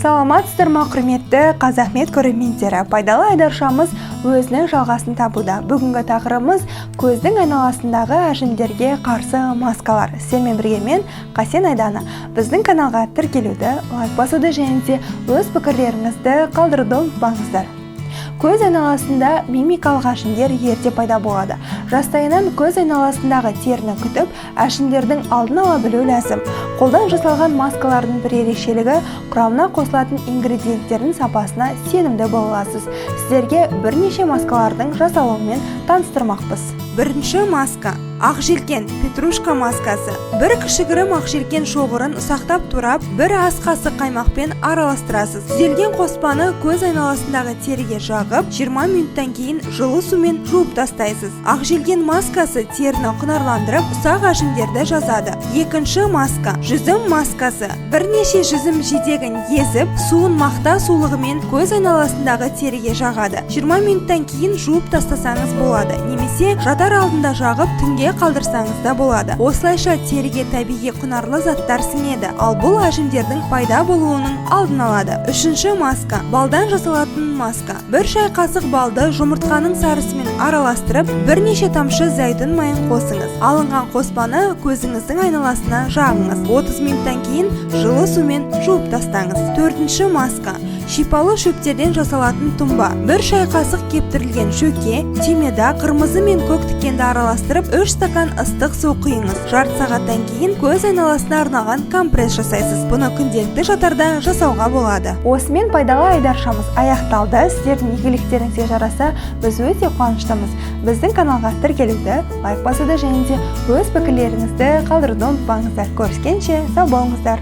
Саламатсыздар ма, құрметті Қазақмед көрермендері! Пайдалы айдаршамыз өзінің жалғасын табуда. Бүгінгі тақырыбымыз – көздің айналасындағы әжімдерге қарсы маскалар. Сіздермен бірге мен, Қасен Айдана. Біздің каналға тіркелуді, лайк басуды және де өз пікірлеріңізді қалдыруды ұмытпаңыздар. Көз айналасында мимикалық әжімдер ерте пайда болады. Жастайынан көз айналасындағы теріні күтіп, әжімдердің алдын ала білу ләзім. Қолдан жасалған маскалардың бір ерекшелігі – құрамына қосылатын ингредиенттердің сапасына сенімді бола аласыз. Сіздерге бірнеше маскалардың жасалуымен таныстырмақпыз. Бірінші маска – ақжелкен, петрушка маскасы. Бір кішігірім ақжелкен шоғырын ұсақтап турап, бір ас қасық қаймақпен араластырасыз. Түзелген қоспаны көз айналасындағы теріге жағып, 20 минуттан кейін жылы сумен жуып тастайсыз. Ақжелкен маскасы теріні құнарландырып, ұсақ әжімдерді жазады. Екінші маска – жүзім маскасы. Бірнеше жүзім жидегін езіп, суын мақта сулығымен көз айналасындағы теріге жағады. 20 минуттан кейін жуып тастасаңыз болады немесе жатар алдында жағып, түнге қалдырсаңыз да болады. Осылайша теріге табиғи құнарлы заттар сіңеді, ал бұл әжімдердің пайда болуының алдын алады. Үшінші маска – балдан жасалатын маска. Бір шай қасық балды жұмыртқаның сарысымен араластырып, бірнеше тамшы зәйтүн майын қосыңыз. Алынған қоспаны көзіңіздің айналасына жағыңыз. 30 минуттан кейін жылы сумен жуып тастаңыз. Төртінші маска – шипалы шөптерден жасалатын тұнба. Бір шай қасық кептірілген шөке, түймедақ, қырмызы мен көк тікенді араластырып, 3 стакан ыстық су құйыңыз. Жарты сағаттан кейін көз айналасына арналған компресс жасайсыз. Бұны күнделікті жатарда жасауға болады. Осымен пайдалы айдаршамыз аяқталды. Сіздердің игіліктеріңізге жараса, біз өте қуаныштымыз. Біздің каналға тіркелуді, лайк басуды және де өз пікірлеріңізді қалдыруды ұмытпаңыздар. Көріскенше, сау болыңыздар!